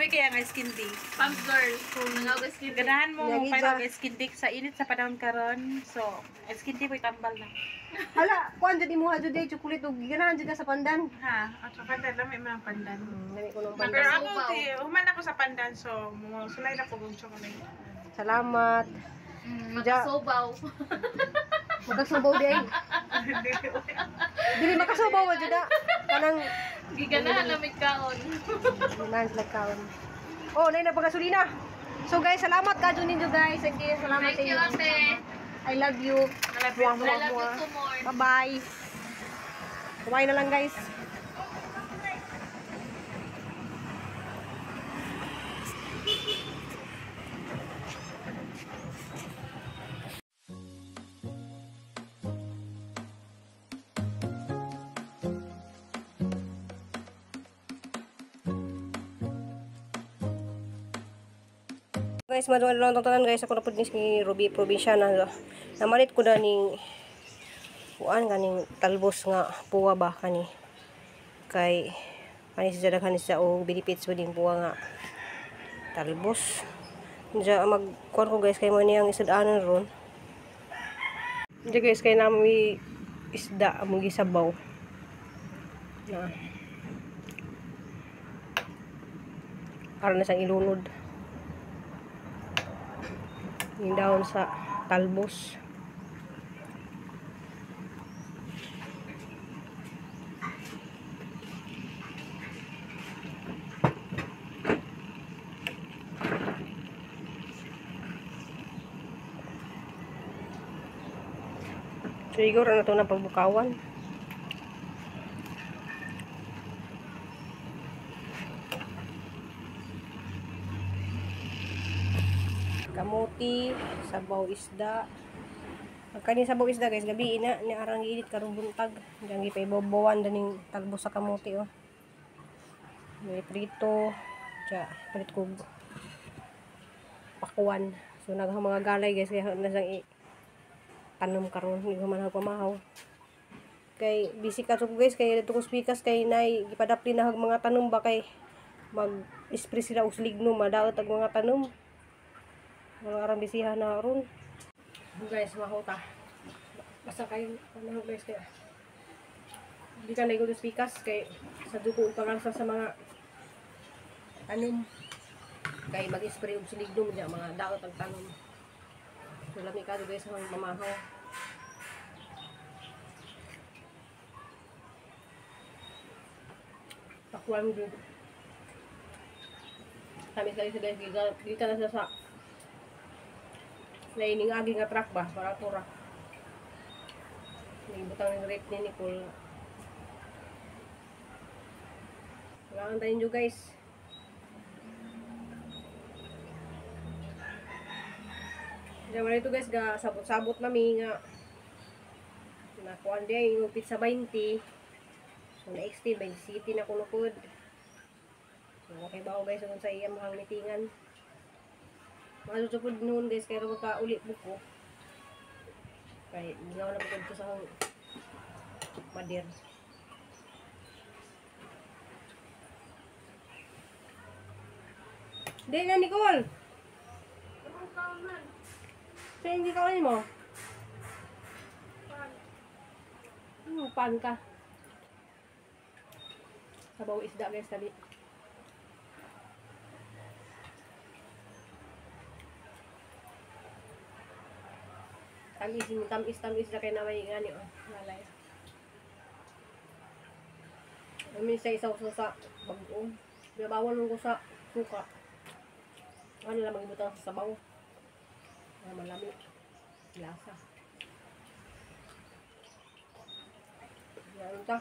May kaya nga skin day. Pump girl. Ang skin day. Ganahan mo Lagi para dyan. skin day sa init sa panahon karon. So, skin day ko'y tambal na. Hala, kuan jud imo jud day chocolate ug ganahan jud ka sa pandan. Ha, at sa pandan lami man ang pandan. Lami ko nung Pero pandan. ako, ti, human ako sa pandan, so mo sulay na ko og chocolate. Salamat. Ja. Makasubaw. Makasubaw di ay. Dili makasubaw wa jud na. Kanang Giganahan lamig kaon. man sila kaon. Oh, nay na pagasolina. So guys, salamat ka jud ninyo guys. Thank you. Salamat Thank sa you, inyo. ate. I love you. Mwah, I mwah, love you mwah. too more. Bye-bye. Kumain na lang guys. Guys, maduan lang tong tanan guys. Ako na pud ni Ruby Provinciana. Namalit ko na ning kuan kaning talbos nga puwa ba kani. Kay kani siya daghan siya og benefits po puwa nga talbos. Diya mag kuan ko guys kay mo niyang isud-anon ron. Diya guys kay nami isda among gisabaw. Na. Para na siyang ilunod. Yung dahon sa talbos. Siguro na ito na pagbukawan. Kamuti, sabaw isda. Ang kaning sabaw isda guys, gabi ina ni arang init karong buntag. Diyan gipaibobowan daning talbos sa kamuti oh. May prito, tsa palit ko pakuan. So naghang mga galay guys kaya na siyang tanom karon hindi ko man ako pamahaw. Kay busy ka ko guys kay dito ko spikas kay nay gipadapli na hag mga tanom ba kay mag spray sila og ligno madaot ang mga tanom. Mga arang bisihan na ron. Guys, mahuta. Basta kayo, ano guys, kaya hindi ka naigo pikas kay sa duko upangansa sa mga tanom. Kay mag-spray og silignom diya, mga daot ang tanom. So, lami ka guys, ang mamahaw. Pakuan gud. Kami sa guys, gita na siya sa laining agi nga truck ba para tura. Nagibutang ng rate ni Nicole. Kailangan tayo nyo guys. Diyan wala ito guys, ga sabot-sabot nami nga. Nakuan diya yung pizza 20. So na-extend by city na kunukod. So okay ba ako guys kung sa iyang mga meetingan. Mga noon guys, kaya magka-uli po ko. Kaya hindi ako napagod ko sa madir. Hindi na, Nicole! Sa hindi ka mo? Pan ka. Sabaw isda guys, tali. Tamis, tamis, tamis na kayo na may gani, oh. Lalay. Amin sa isaw sa bagoong. Binabawan ko sa suka. Ano lang magbutang sa sabaw. Para malami. Lasa. Yan ta.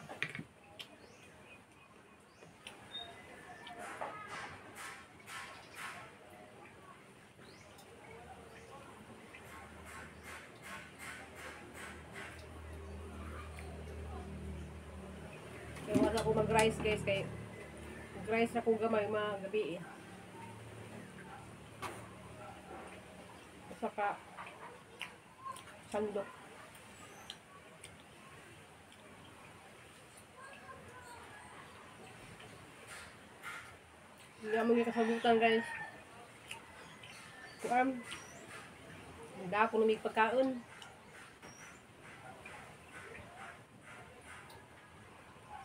Kaya wala ko mag-rice guys kay mag-rice na ko gamay mga gabi eh. Saka sandok. Hindi mo kasabutan guys. Kuan. Hindi ako lumig pagkaon.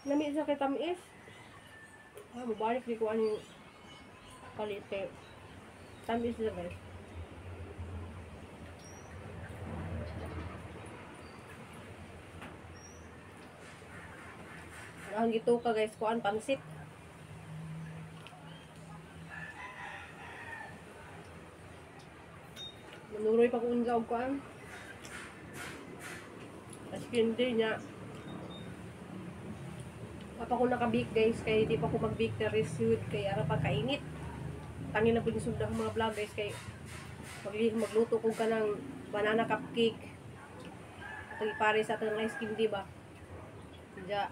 Lami sa kay tamis. Ah, mabalik di ko ano yung kalit kay tamis na guys. Ang gito ka guys, kuan pansit. Manuroy pa ko unsa og kuan. As hindi niya. Pa ko naka-bake guys, kay di pa ko mag-bake na resud kay ara pa kainit. Tangin na pud sunda ang mga vlog guys kay magluto ko kanang banana cupcake. Atong ipare sa atong ice candy ba. Diya.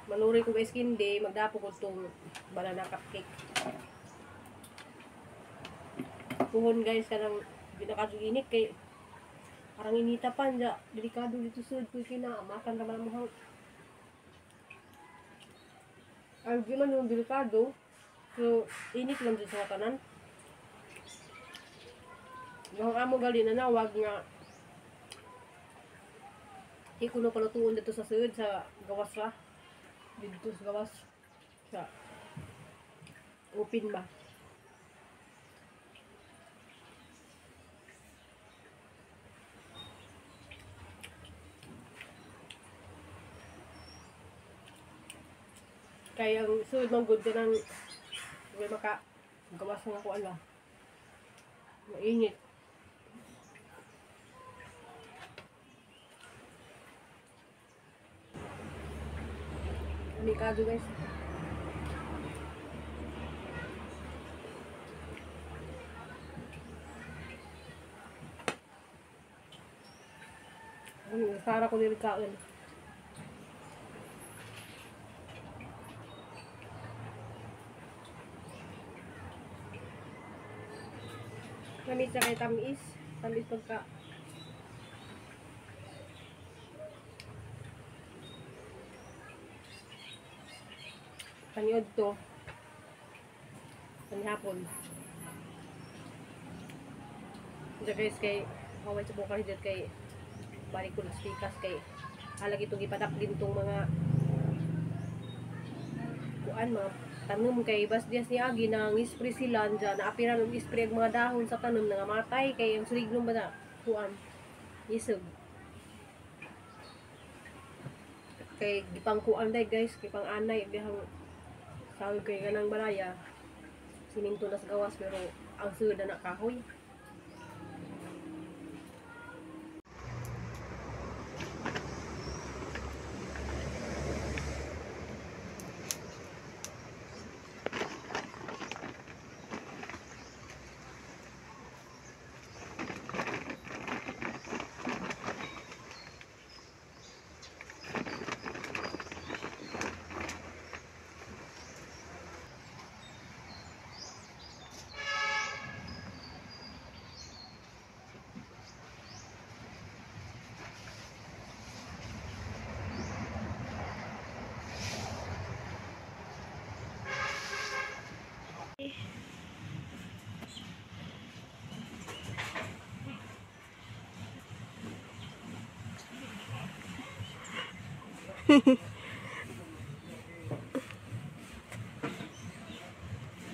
Manuroy ko ice candy, magdapo ko tong banana cupcake. Puhon guys kanang ginakadyo init kay parang inita pa diya, delikado dito sud kuy kina makan ra man mo. Ay, di man yung delikado. So, init lang dyan sa tanan. Yung amo gali na nawag nga di ko na palutuon dito sa sud, sa gawas ra. Dito sa gawas. Sa open ba? Kaya ang sud man good ka ng may maka gawas nga ko ala. Mainit. Mikado guys. Sara ko dili kaon. Tamis na kay tamis. Tamis pagka. Paniod to. Panihapon. Diyan guys kay haway sa buka dyan kay balik ko nagspikas kay halag itong ipadak din tong mga kuan mga tanom kay bas dias ni agi nang ispray sila dyan naapiran og ispray ang mga dahon sa tanom nangamatay kay ang sulignum ba na kuan isog kay gipangkuan day guys gipang anay dihang sawig kay kanang balaya siminto na sa gawas pero ang sud na kahoy.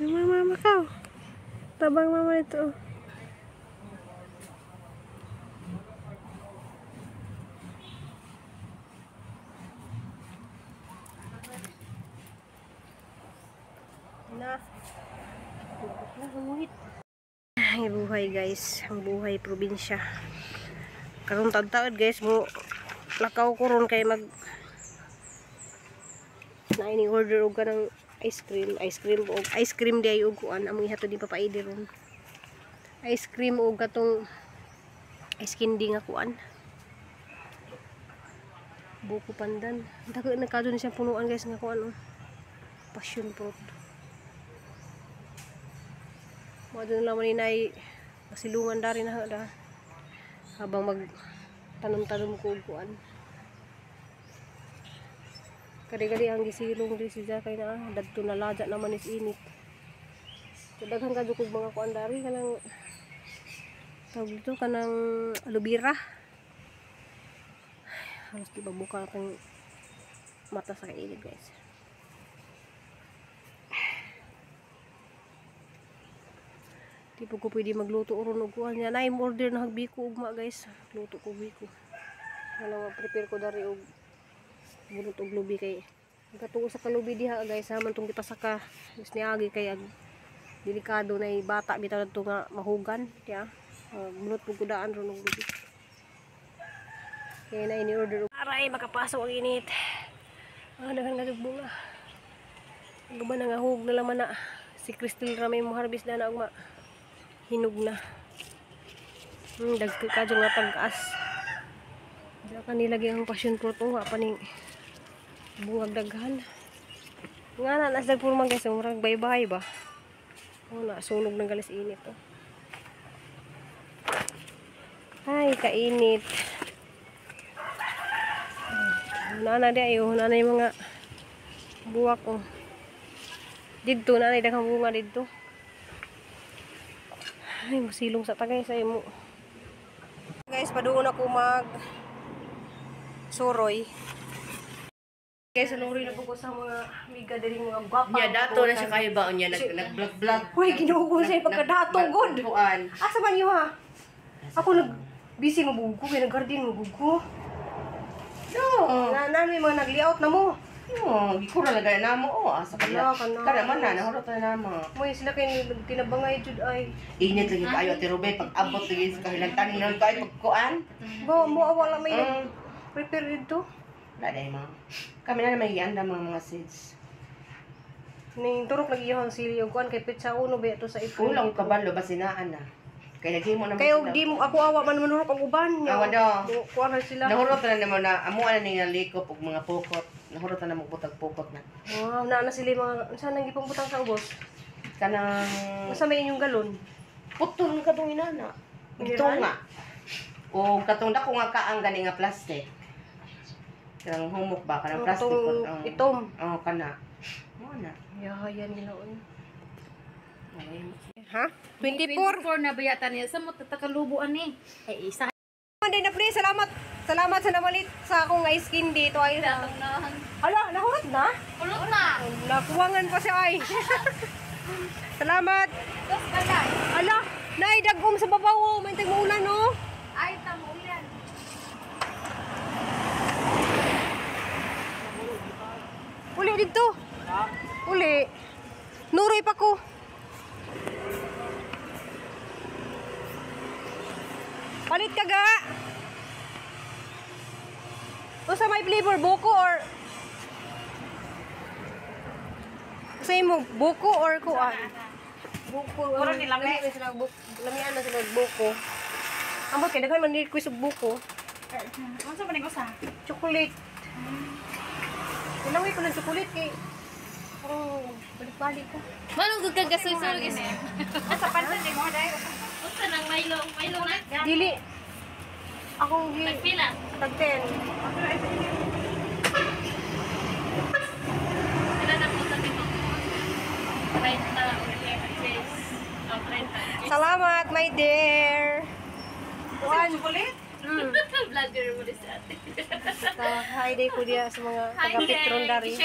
Mama, mama ka. Tabang mama ito. Na. Ang buhay guys, ang buhay probinsya. Karon taud-taud guys mo lakaw ko ron kay mag na ini order og kanang ice cream og ice cream di ay og kuan among ihatod ni Papa Edi ron. Ice cream og katong ice candy nga kuan. Buko pandan. Dako na kadto ni siyang punuan guys nga kuan oh. Passion fruit. Mo adto na lang ni masilungan dari na da. Habang mag tanom-tanom ko og kuan. Kadi-kadi ang gisilong di siya kay na dadto na ladya naman is init. So, daghan ka jud kog mga kuan dari kanang tawag dito kanang aloe vera. Halos di ba buka akong mata sa kailid guys. Di po ko pwede magluto ron og kuan niya. Naay order na hagbiko ugma guys. Luto ko biko. Wala prepare ko dari og bunot og lubi kay katuo sa kalubi diha guys haman tong gipasaka. Is niagi kay ag delikado na bata bitaw adto nga mahugan diya. Bunot pud ko daan ron og lubi. Kaya na ini-order. Aray, makapasok ang init. Ah, daghan nga bunga. Ang guban nga hug na laman na. Si Crystal Ramay mo harvest na na ugma. Hinog na. Dagko ka nga tag-as. Diya kanila ang passion fruit oh, pa ning bungag daghan. Nga na nas dagpurma guys, murag bye-bye ba. Oh, na sunog ng galis init oh. Ay, kainit. Nana di ayo, nana yung mga buwak oh. Didto na daghang bunga didto. Ay, masilong sa tagay sa imo. Guys, paduon ako mag suroy. Guys, sunuroy na po ko sa mga amiga diri mga gwapa. Nya dato na siya kayo ba unya nag-vlog-vlog. Uy, Ginoo ko sa pagkadato god. Asa man niyo ha? Ako nag busy mabugo kay nag-garden mabugo. No. Na may mga nag-layout na mo. No, gikura na gaya namo oh, asa ka na. Kada man na nahurot na namo. Moy sila kay tinabangay jud ay. Init lagi kaayo Ate Ruben pag abot lagi sa kahilantan nang kay pagkuan. Ba mo wala may prepare dito. Wala dai mo. Kami na may gianda mga seeds. Ning turok lagi yung sili og kuan kay petsa 1 ba ito sa April. Kulang kabalo basinaan na. Kay naghimo naman Kay og di mo ako awa man manurok ang uban. Awa do. Kuan na sila. Nahurot na namo na amo na ning nalikop og mga pukot. Nahurot na namo butag pukot na. Wow, naa na sila mga unsa nang gipambutang sa ubos? Kanang unsa may inyong galon? Putol katong inana. Gitunga. O katong dako nga kaang gani nga plastic. Kanang humok ba kanang plastic katong itom. Oh, kana. Mo na. Yahayan nila oy. Ha? 24 24 na bayatan niya. Sa mo tatakalubuan ni. Ay isa. Monday na please, salamat. Salamat sa namalit sa akong ice candy dito ay. Ala, nahurot na? Kulot na. Nakuwangan pa siya ay. Salamat. Ala, naay dagom sa babaw oh, may tag-muulan oh. Ay, tamo-ulan. Uli dito. Uli. Nuroy pa ko. Palit ka ga. Usa may flavor buko or sa imo buko or kuan? Buko. Puro ni lami. Lamian na sila buko. Ambot kay daghan man ni request og buko. Unsa man ning usa? Chocolate. Ilaway ko ng chocolate kay parang balik-balik ko. Manong gud kang gasoy-soy guys. Sa pandan ni mo dai. Unsa nang Milo? Milo na? Dili. Akong gi Pila? tag 10. Pila na po sa timo? 30 o 30. Salamat, my dear. Kuan chocolate? Vlogger mo si ate. Hi day ko diya sa mga taga-Petron dari.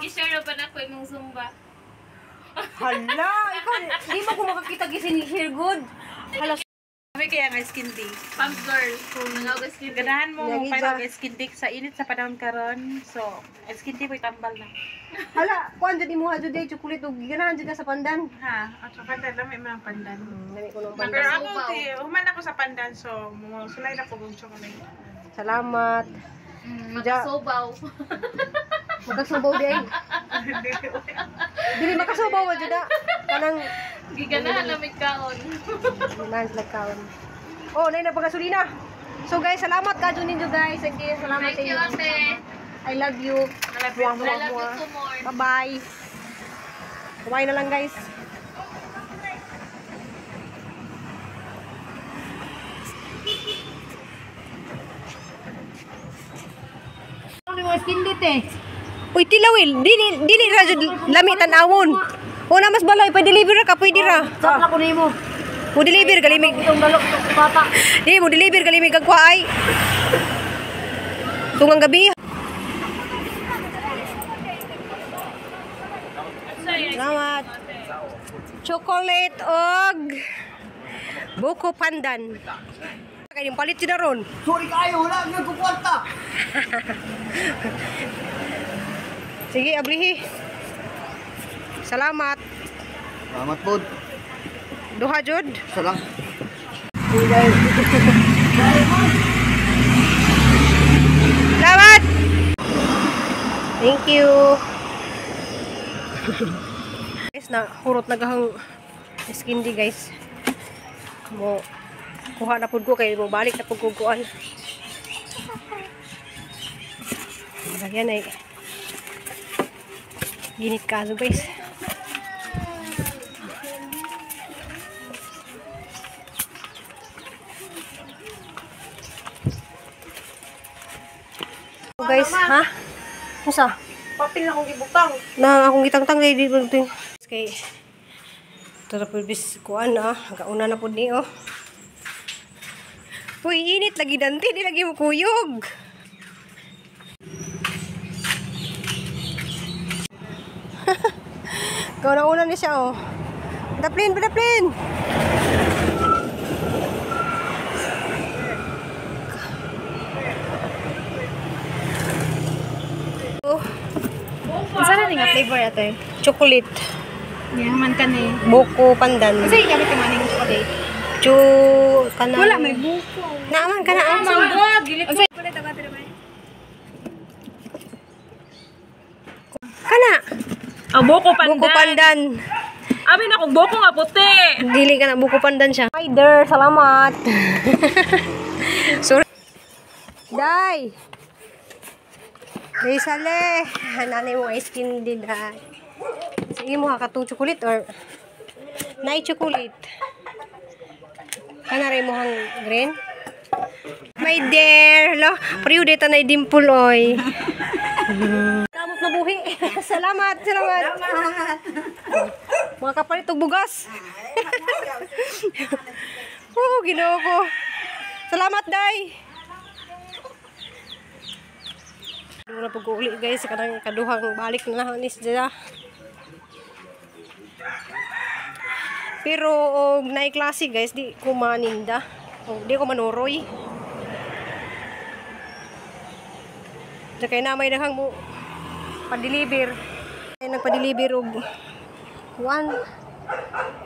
Gi-share ba na ko imong Zumba? Hala, ikaw di ba ko makakita gisin share good? Hala, Kami kaya nga skin tea. Pump girl. Nangawag skin tea. Ganahan mo Yang mo isa. pa skin tea sa init sa panahon karon. So, skin tea ko'y tambal na. hala, kuan jud imo jud day chocolate ug ganahan jud ka sa pandan. Ha, at sa pandan lami man ang pandan. Lami ko ng pandan. Pero ako human ako sa pandan so mo sulay na ko og chocolate. Salamat. Makasubaw. Makasubaw di ay. Dili makasubaw wa jud Kanang giganahan na may kaon. Ganahan sila kaon. Oh, nay na pagasolina. So guys, salamat ka jud ninyo guys. Thank you. Salamat Thank you, ate. I love you. I love you too more. Bye-bye. Kumain na lang guys. Uy, tilawil, dili dili ra jud lami tan-awon. Una mas balay pa-deliver ra ka pwede ra. Sap na ko nimo. Mo deliver galimig. Itong dalok bata. Di mo deliver galimig kag kuha ay. Tungang gabi. Salamat. Chocolate og buko pandan. Kay yung palit sila ron. Sorry kayo, wala nga ko kwarta. Sige, abrihi. Salamat. Salamat pod. Duha jud. Salam. Salamat. Thank you. Guys, na hurot na gahang skindy guys. Mo kuha na pud ko kay mo balik na pud ko kuan. Ayan ay ginit kaso guys. Guys, ha? Unsa? Papel na akong gibutang. Na akong gitangtang kay di ba ito. Kay tara pud bis kuan ah, gauna na pud ni oh. Uy, init lagi dante, di lagi mo kuyog. Gauna-una ni siya oh. Daplin, daplin. Oh, Unsa na ni nga flavor ate? chocolate, Yeah, man ka ni. buko pandan. Kasi gamit yung maning chocolate. Chu kanang Wala may buko. Naaman ka na ah. Unsa chocolate aga ate may? Kana. Ah, buko pandan. Buko pandan. Amin akong buko nga puti. Dili ka na buko pandan siya. Hi there, salamat. Sorry. Day. Day sale. Nanay mo ice candy day. Sige mo ha katong chocolate or nay chocolate. Kana rin mo hang green? My dear, lo, priyo dito na dimple oy. Kamot na buhi. Salamat, salamat. Mga kapalit og bugas. Oo, Ginoo ko. Salamat, Day. Doon na pag-uli guys, kanang kaduhang balik na lang ni siya. Pero og naay klase guys, di ko maninda. O, di ko manuroy. Diyan kay na may daghang mo pa-deliver. Ay nagpa-deliver og 1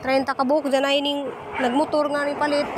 30 ka buok dyan ay ning nagmotor nga ni palit.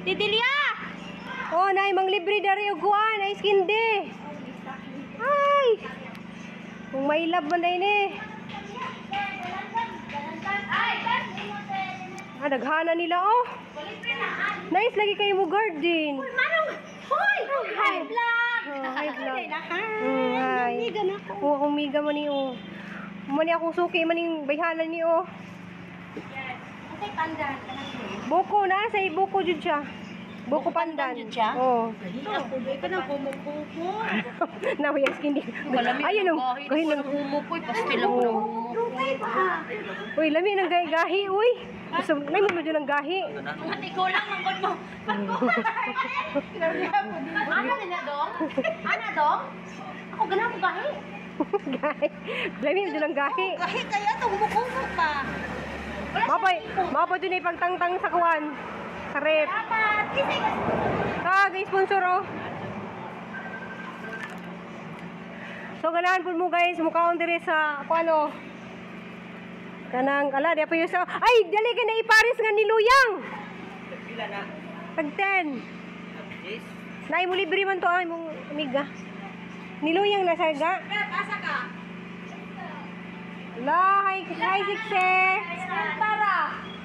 Didilia! Oh, nay manglibre dari og kuan, ice candy. Ay. Kung may love man day ni. Ay! Ah, daghana nila oh. Nice lagi kayo mo garden. Hoy! Hi vlog! Oh, hi vlog. Hi. Oh, akong miga man ni oh. Mani akong suki maning bayhanan ni oh. Yes. Okay, pandan. Buko na sa buko jud siya. Buko pandan. jud siya? Oh. Ikaw nang kumukupo. Nawi ang skin. Ayun oh. Gahi ng Humupoy, pastil ako ng humupoy. Uy, lami ng gahi, uy. Gusto nay mo jud ng gahi. Ikaw lang ang mo. Ana na dong? Ana dong? Ako ganahan ko gahi. Gahi. Lami jud ng gahi. Gahi kaya to humukupo pa. Mapay, mapay dun ay pagtangtang sa kuwan. Sa rep. Dapat kasi Kag sponsor oh. So ganahan pud mo guys, mukaon dire sa kuan oh. Kanang ala di pa yung sa ay dali ka na ipares nga niluyang. Pila na? Tag 10. Yes. Naay mo libre man to ay mong amiga. Niluyang na sa ga. asa ka? La, hi, hi Sikse. Tara.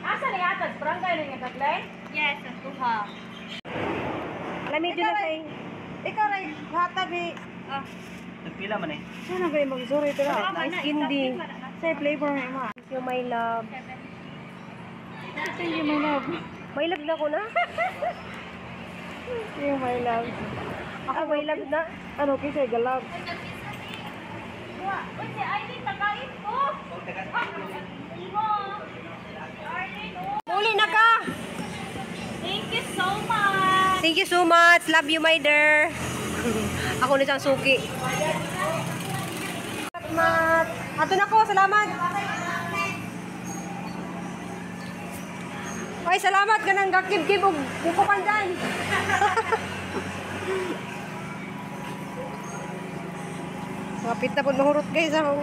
Asa ni atag barangay ni nga taglay? Yes, ang tuha. Lami jud na say. Ikaw ray hatag ni Nagpila man eh. Sana gay magsuri pero Ice candy. Say flavor na mo. Thank you, my love. Thank you, my love. My love na ko na. Thank you, my love. Ako my love na. Ano kisay galab? Uy, si Aileen takain ko. Uli na ka. Thank you so much. Thank you so much. Love you, my dear. Ako na siyang suki. Salamat. Ato na ko. Salamat. Ay, salamat ka nang gakib-kib og buko pandan. Mapit na po mahurot guys. Ako.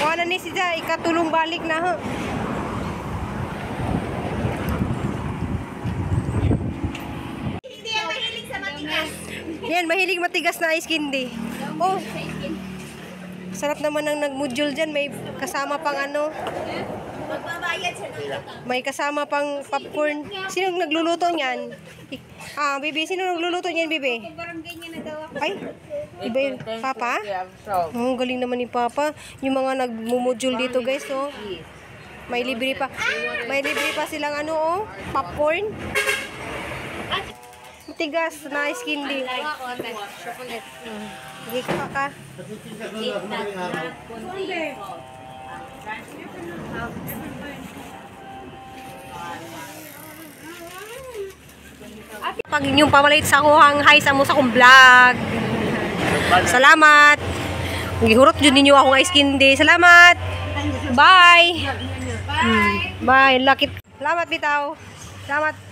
Kuha na ni siya, ikatulong balik na ha. Hindi yan mahilig sa matigas. Yan, mahilig matigas na ice candy. Oh, sarap naman ang nag-module dyan. May kasama pang ano, Magbabayad siya ng may kasama pang popcorn. Sino nagluluto niyan? Ah, bibi, sino nagluluto niyan, bibi? barangay niya na daw ako. Ay, iba yun. Papa? Oh, galing naman ni Papa. Yung mga nagmumodule dito, guys, oh. May libre pa. May libre pa silang ano, oh, popcorn. Matigas na ice candy. Sige ka ka. Pag inyong pamalit sa akuhang hi sa mo sa akong vlog. Salamat. Gihurot jud ninyo akong ice candy. Salamat. Bye. Bye. Bye. Lucky. Salamat bitaw. Salamat.